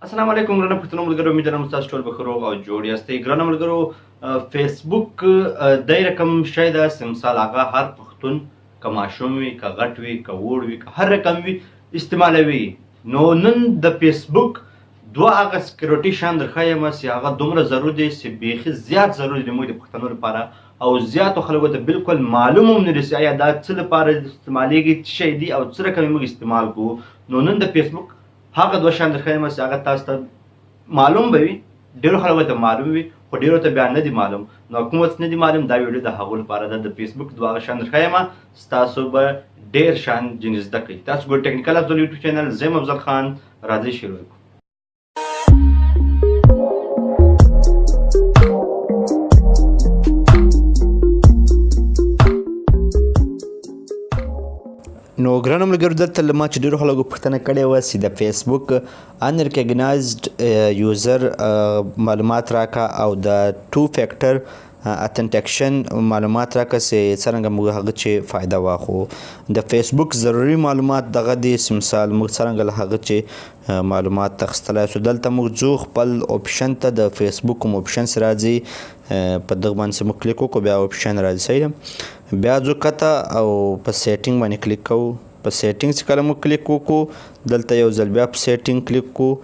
السلام علیکم ګرانو پښتنو ملګرو، امید لرم تاسو ټول به ښه روغ او جوړ یاستئ. ګرانو ملګرو، فیسبوک دی رقم شی ده چې مثال هغه هر پښتون که ماشوم وي، که غټ وي، که ووړ وي، که هر رقم وي، استعمالوي. نو نن د فیسبوک دوه هغه سکیورټي شیان درښایم چې هغه دومره ضرور دي چې بیخي زیات ضرور دي موږ د پښتنو لپاره، او زیاتو خلکو ته بالکل معلوم هم نه دي چې آیا دا څه لپاره استعمالیږي، څه شی دي او څه رقم یې موږ استعمال کوو. نو نن د فیسبوک هغه دوه شیان درښایم چې هغه تاسو ته معلوم به وي، ډېرو خلکو ته معلوم وي، خو ډېرو ته بیا نه دي معلوم. نو کوم څه نه دي معلوم، دا ویډیو د هغو لپاره ده. د فیسبوک دوه هغه شیان درښایم، ستاسو به ډېر شیان ځینې زده کړئ. تاسو ګورئ ټیکنیکل افضل یوټیوب چینل، زه یم افضل خان. راځئ شروع کړو. نو ګرانو ملګرو، دلته له ما چې ډېرو خلکو پوښتنه کړې وه چې د فیسبوک انریکګنایزډ یوزر معلومات راکه او د ټو فیکټر اتنټیکشن معلومات راکه چې څرنګه موږ هغه چې فایده واخو. د فیسبوک ضروري معلومات دغه دي چې مثال موږ څرنګه له هغه چې معلومات اخیستلای شو. دلته موږ ځو خپل اپشن ته، د فیسبوک کوم اپشن چې راځي په دغه باندې چې موږ کلیک وکړو بیا اپشن راځي، صحیح ده. بیا ځو کته او په سیټینګ باندې کلیک کوو. په سیټینګ چې کله موږ کلیک وکړو، دلته یو ځل بیا په سیټینګ کلیک کوو،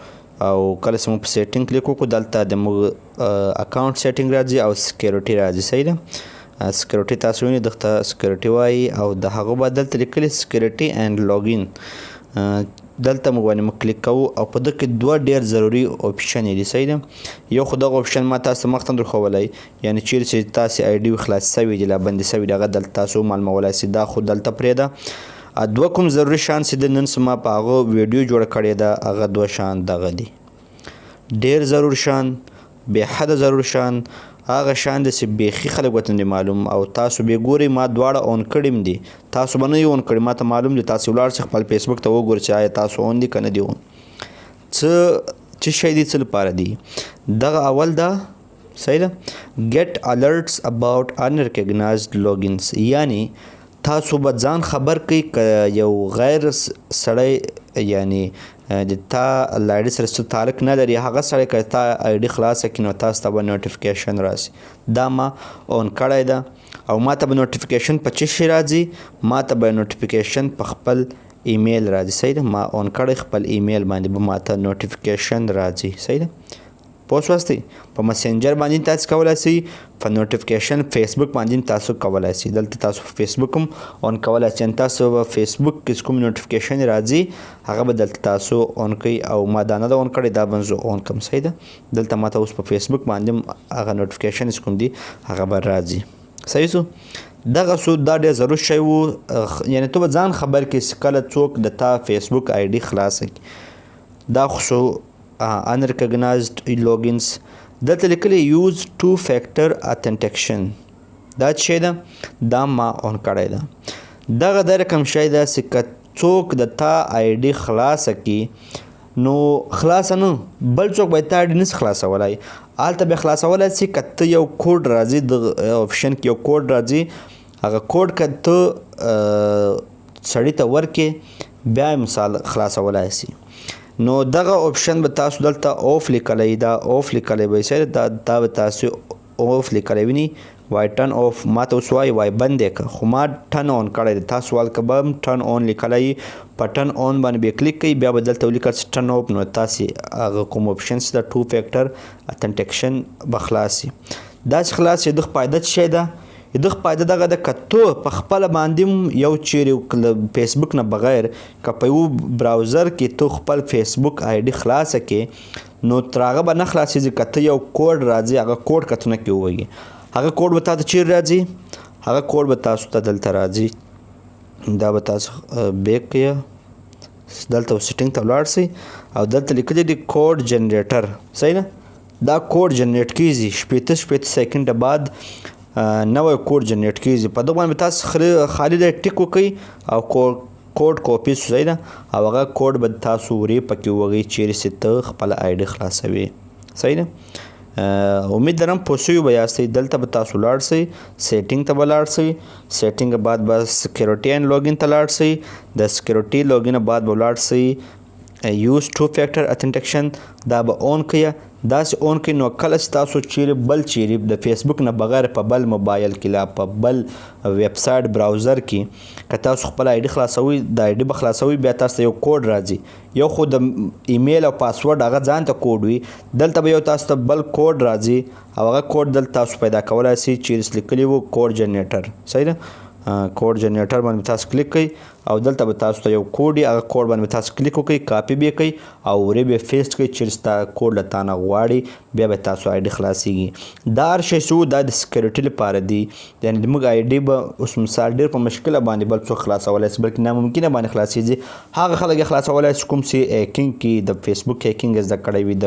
او کله چې موږ په سیټینګ کلیک وکړو، دلته د موږ اکاونټ سیټینګ راځي او سکیورټي راځي، صحیح ده. سکیورټي تاسو وینئ، دلته سکیورټي وایي، او د هغه بعد دلته لیکلي سکیورټي اینډ لاګین، دلته موږ باندې موږ کلیک کوو. او په دغه کې دوه ډېر ضروري اپشن دي، صحیح ده. یو خو دغه اپشن ما تاسو مخته درښولی، یعنی چیرې چې تاسې آی ډي خلاص سوي دي، لا بندې سوي دي، هغه دلته تاسو معلومولای سئ. دا خو دلته پرېږده. دوه کوم ضروري شیان چې د نن زما په هغه ویډیو جوړه کړې ده، هغه دوه شیان دغه دي، ډېر ضرور شیان، بې حده ضرور شیان، هغه شیان دي چې بیخي خلک ورته نه دي معلوم. او تاسو به ګورئ ما دواړه اون کړي هم دي، تاسو به نه یې اون کړي، ما ته معلوم دي. تاسو ولاړ شئ خپل فیسبوک ته وګورئ چې آیا تاسو اون دي که نه دي اون. څه شی دي، څه لپاره دي؟ دغه اول ده، صحیح ده، get alerts about unrecognized logins، یعنی تاسو به ځان خبر کړئ که یو غیر سړی، یعنی د تا له آی ډي سره څه تعلق نه لري، هغه سړی که تا آی ډي خلاصه کړي نو تاسو ته به نوټیفیکیشن راسي. دا ما اون کړی ده، او ما ته به نوټیفیکیشن په څه شي راځي؟ ما ته به نوټیفیکیشن په خپل ایمیل راځي، صحیح ده. ما اون کړی، خپل ایمیل باندې به ما ته نوټیفیکیشن راځي، صحیح ده. پوه شواستئ؟ په مسنجر باندې تاسو کولای شئ، په نوټیفیکیشن فیسبوک باندې تاسو کولای شئ. دلته تاسو په فیسبوک هم اون کولای شئ، تاسو په فیسبوک کې کوم نوټیفیکیشن راځي هغه به دلته تاسو اون کړئ. او ما دا نه ده اون کړی، دا به زه اون کړم، صحیح ده. دلته ما ته اوس په فیسبوک باندې هم هغه نوټیفیکیشن چې کوم دي هغه به راځي، صحیح سو. دغه سو، دا ډېر ضرور شی وو، یعنی ته به ځان خبر کړې چې کله څوک د تا فیسبوک آی ډي خلاصه کړي. دا خو سو unrecognized logins. دلته لیکلي use two factor authentication، دا څه شی ده؟ دا ما اون کړی ده. دغه د رقم شی ده چې که څوک د تا آی ډي خلاصه کړي، نو خلاصه نه، بل څوک به تا آی ډي نشي خلاصولی، هلته به خلاصولی شي که ته یو کوډ راځي، د اپشن کې یو کوډ راځي، هغه کوډ که ته سړي ته ورکې بیا یې مثال خلاصولی شي. نو دغه اپشن به تاسو دلته اوف لیکلی، دا اوف لیکلی به یې، دا به تاسو اوف لیکلی ویني، وای ټرن اوف. ما ته اوس وایي وای بند یې کړه، خو ما ټرن اون کړی دی. تاسو هلته به هم ټرن اون لیکلی، په ټرن اون باندې به کلیک کوئ، بیا به دلته ولیکل چې ټرن اوف، نو تاسې هغه کوم اپشن چې د ټو فیکټر اتنټیکشن به خلاص شي. داسې خلاص شي. دغه فایده څه شی ده؟ دغه فایده دغه ده که ته په خپله باندې هم یو چیرې له فیسبوک نه بغیر که په یو براوزر کې ته خپل فیسبوک آی ډي خلاصه کړې، نو تر هغه به نه خلاصېږي که ته یو کوډ راځي، هغه کوډ که ته نه کې ووهي، هغه کوډ به تا ته چیرې راځي؟ هغه کوډ به تاسو ته دلته راځي. دا به تاسو بیک کړئ، دلته سیټینګ ته ولاړ شئ، او دلته لیکلي دي کوډ جنریټر، صحیح ده. دا کوډ جنریټ کیږي شپېته سیکنډه بعد، نوی کوډ جنریټ کیږي. په دغه باندې تاسو خالي ځای ټیک وکړئ او کوډ کاپي شو، صحیح ده. او هغه کوډ به تاسو ورې پکې ووهئ چیرې چې ته خپله آی ډي خلاصوې، صحیح ده. امید لرم پوه شوي به یاستئ. دلته به تاسو لاړ شئ، سیټینګ ته به لاړ شئ، سیټینګ بعد به سکیورټي اینډ لاګین ته لاړ شئ، د سکیورټي لاګین بعد به لاړ شئ یوز ټو فیکټر اتنټیکشن، دا به اون کړئ. داسې اون کړئ نو کله چې تاسو چیرې بل چیرې د فیسبوک نه بغیر په بل موبایل کې لا په بل ویب سایټ براوزر کې که تاسو خپل آی ډي خلاصوئ، د آی ډي به خلاصوئ، بیا تاسو ته یو کوډ راځي. یو خو د ایمیل او پاسورډ هغه ځان ته کوډ وي، دلته به یو تاسو ته بل کوډ راځي او هغه کوډ دلته تاسو پیدا کولای شئ چیرې لیکلي وو کوډ جنریټر، صحیح ده؟ کوډ جنریټر باندې تاسو کلیک کړئ او دلته به تاسو ته یو کوډ وي، هغه کوډ باندې تاسو کلیک وکړئ، کاپي به یې کړئ او ورې به یې پیسټ کړئ چیرې ستا کوډ له تا نه غواړي، بیا به تاسو آی ډي خلاصیږي. دا هر شی چې وو دا د سکیورټي لپاره دي، یعنې زموږ آی ډي به اوس مثال ډېر په مشکله باندې بل څوک خلاصولی شي، بلکې ناممکنه باندې خلاصیږي. هغه خلک یې خلاصولی شي کوم چې هیکینګ کې د فیسبوک هیکینګ یې زده کړی وي، د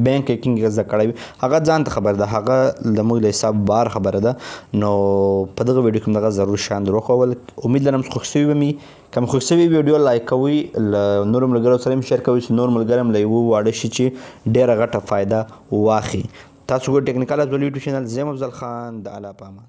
بانک هیکینګ یې زده کړی وي، هغه ځان ته خبره ده، هغه له موږ له حساب بار خبره ده. نو په دغه ویډیو کې مې دغه ضرور شیان در وښول. امید لرم چې خوښ شوي به مې. که مو خوښ شوي ویډیو لایک کوئ، له نورو ملګرو سره هم شیر کوئ چې نور ملګري هم له یوه واړه شي چې ډېره غټه فایده واخلي. تاسو ګورئ ټیکنیکل افضل یوټیوب چینل، زه یم افضل خان، د الله په امان.